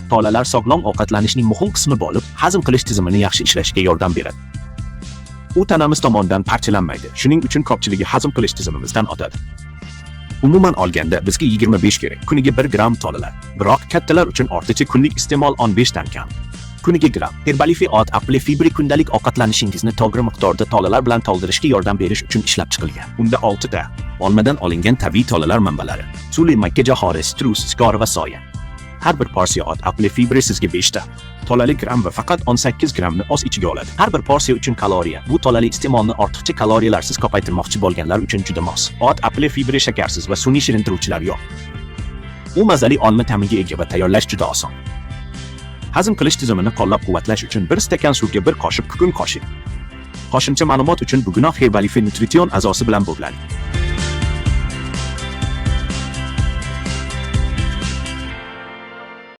Tolalar sog'lom ovqatlanishning muhim qismi bo'lib, hazm qilish tizimini yaxshi ishlashiga yordam beradi. U tanamiz tomonidan parchalanmaydi. Shuning uchun ko'pchiligi hazm qilish tizimimizdan o'tadi. Umuman olganda bizga 25 kerak. Kuniga 1 gramm tolalar. Biroq kattalar uchun ortiqcha kunlik iste'mol 15 dan kam. Kuniga gramm. Herbalife Oat Apple Fibre kundalik ovqatlanishingizni to'g'ri miqdorda tolalar bilan to'ldirishga yordam berish uchun ishlab chiqilgan. Unda 6 ta olmadan olingan tabiiy tolalar manbalari. Suli, makkajo'xori, sitrus, skor va soya. Har bir porsiya Oat Apple Fibre sizga 5 ta tolali gramm va faqat 18 grammni o'z ichiga oladi. Har bir porsiya uchun kaloriya. Bu tolali iste'molni ortiqcha kaloriyalarsiz ko'paytirmoqchi bo'lganlar uchun juda mos. Oat Apple Fibre shakarsiz va sun'iy shirintiruvchilar yo'q. U mazali olma ta'miga ega va tayyorlash juda oson. Hazm qilish tizimini qo'llab-quvvatlash uchun bir stakan suvga bir qoshiq kukun qo'shing. Qo'shimcha ma'lumot uchun bugunoq Herbalife Nutrition a'zosi bilan bo'ling.